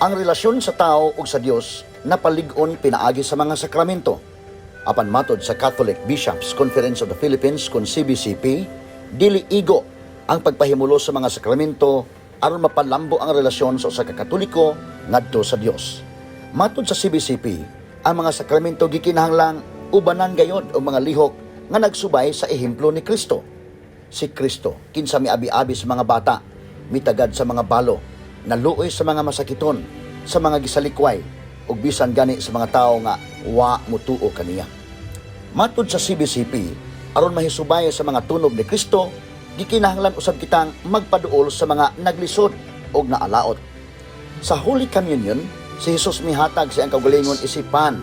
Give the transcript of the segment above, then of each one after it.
Ang relasyon sa tao ug sa Dios napalig-on pinaagi sa mga sakramento. Apan matod sa Catholic Bishops Conference of the Philippines kon CBCP, dili igo ang pagpahimulos sa mga sakramento aron mapalambo ang relasyon sa usa ka Katoliko ngadto sa Dios. Matod sa CBCP, ang mga sakramento gikinahanglang ubanan gayod og mga lihok nga nagsubay sa ehemplo ni Kristo. Si Kristo, kinsa miabi-abi sa mga bata, mitagad sa mga balo, naluoy sa mga masakiton, sa mga gisalikway, ug bisan gani sa mga tawo nga wa mutuo kaniya. Matod sa CBCP, aron mahisubay sa mga tunob ni Kristo, gikinahanglan usab kitang magpaduol sa mga naglisod og naalaot. Sa Holy Communion, si Jesus mihatag sa iyang kaugalingon isip pan.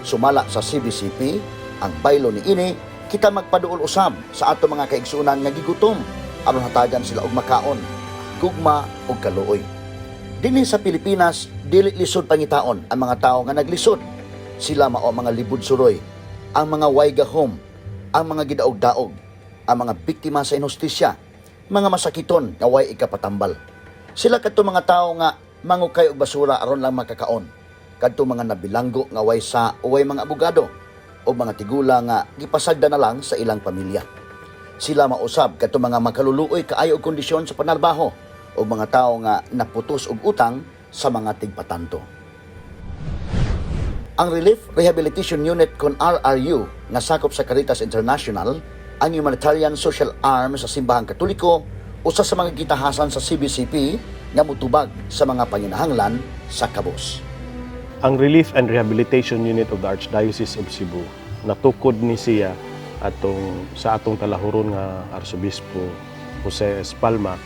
Sumala sa CBCP, ang baylo niini, kita magpaduol usab sa ato mga kaigsuonan nga gigutom aron hatagan sila og makaon, gugma ug kaluoy. Dinhi sa Pilipinas, dili lisod pangitaon ang mga tawo nga naglisod. Sila mao ang mga libud suroy, ang mga way gahom, ang mga gidaog-daog, ang mga biktima sa inhustisya, mga masakiton nga way ikapatambal. Sila kadto mga tawo nga mangukay og basura aron lang makakaon. Kadto mga nabilanggo nga way sa o way mga abogado o mga tigulang nga gipasagda na lang sa ilang pamilya. Sila mausab kadto mga makaluluoy kaayo og kondisyon sa panarbaho o mga tawo nga naputos og utang sa mga tigpatanto. Ang Relief Rehabilitation Unit kon RRU nga sakop sa Caritas International, ang humanitarian social arm sa Simbahang Katoliko, usa sa mga gitahasan sa CBCP nga mutubag sa mga panginahanglan sa kabus. Ang Relief and Rehabilitation Unit of the Archdiocese of Cebu natukod ni siya atong sa atong talahuron nga Arsobispo Jose S. Palma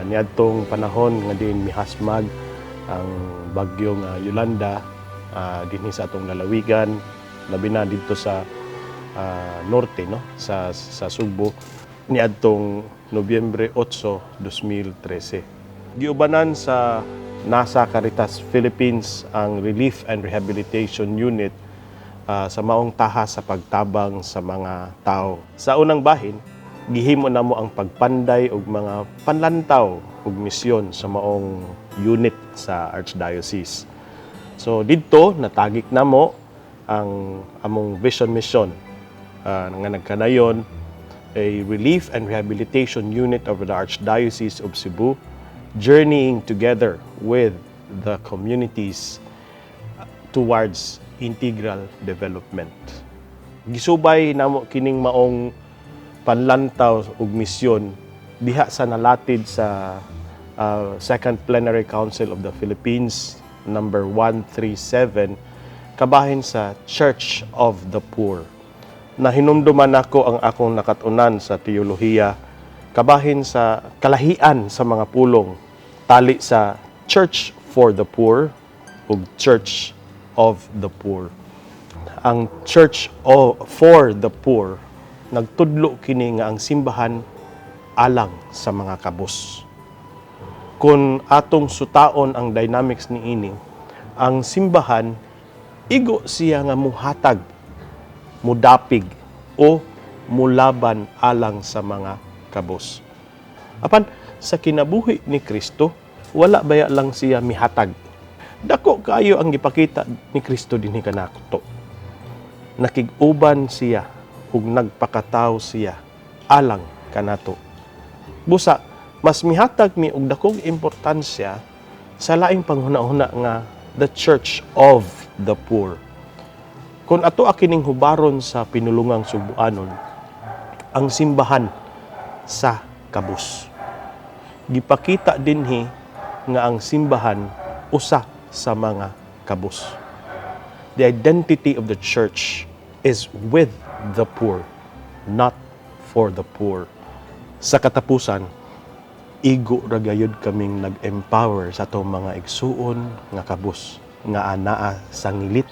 niadtong panahon nga din mihasmag ang bagyo nga Yolanda dinhi sa atong lalawigan, labi na didto sa norte, no, sa Sugbo niadtong Nobyembre 8, 2013. Giubanan sa NASA Caritas Philippines ang Relief and Rehabilitation Unit sa maong tahas sa pagtabang sa mga tao. Sa unang bahin, gihimo namo ang pagpanday og mga panlantaw ug misyon sa maong unit sa Archdiocese. So didto natagik namo ang among vision mission nga nagkanayon a Relief and Rehabilitation Unit of the Archdiocese of Cebu, journeying together with the communities towards integral development. Gisubay namo kining maong panlantaw ug misyon diha sa nalatid sa Second Plenary Council of the Philippines number 137 kabahin sa Church of the Poor. Nahinumduman nako ang akong nakat-unan sa teolohiya kabahin sa kalahian sa mga pulong tali sa Church for the Poor ug Church of the Poor. Ang Church for the Poor, nagtudlo kini nga ang simbahan alang sa mga kabus. Kung atong sutaon ang dynamics niini, ang simbahan igo siya nga muhatag, mudapig o mulaban alang sa mga kabus. Apan sa kinabuhi ni Kristo, wala baya lang siya mihatag. Dako kaayo ang gipakita ni Kristo dinhi kanato. Nakig-uban siya ug nagpakatawo siya alang kanato. Busa mas mihatag mi og dakong importansya sa laing panghuna-huna nga the Church of the Poor. Kung ato kining hubaron sa pinulungang Sugbuanon, ang simbahan sa kabus. Gipakita dinhi nga ang simbahan usa sa mga kabus. The identity of the church is with the poor, not for the poor. Sa katapusan, igo ra gayud kaming nag-empower sa atong mga igsuon nga kabus nga anaa sa ngilit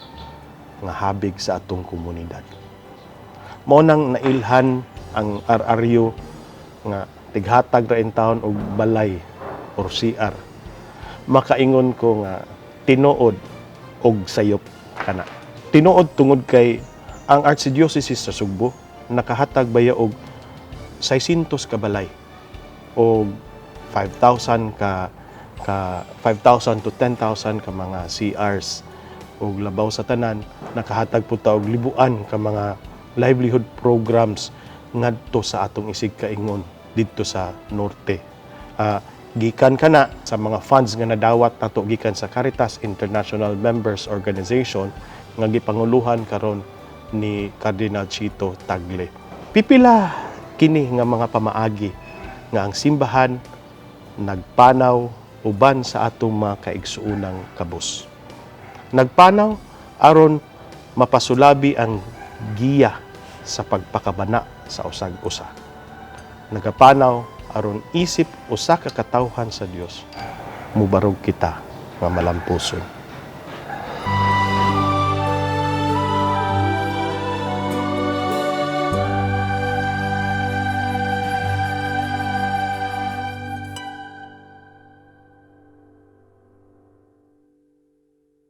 nga habig sa atong komunidad. Mao nang nailhan ang RRU nga tighatag ra intawon og balay or CR. Makaingon ko nga tinuod og sayop kana. Tinuod tungod kay ang Archdiocese sa Sugbo nakahatag baya og 600 ka balay o 5,000 ka ka 5,000 to 10,000 ka mga CRs, ug labaw sa tanan, nakahatag pud ta og libuan ka mga livelihood programs ngadto sa atong isig kaingon didto sa norte. Gikan kana sa mga funds nga nadawat nato gikan sa Caritas International Members Organization nga gipanguluhan karon ni Cardinal Chito Tagle. Pipila kini nga mga pamaagi nga ang simbahan nagpanaw uban sa atong mga kaigsuonang kabus. Nagpanaw aron mapasulabi ang giya sa pagpakabana sa usag usa. Nagapanaw aron isip usa ka katawhan sa Dios, mubarog kita nga malampuson.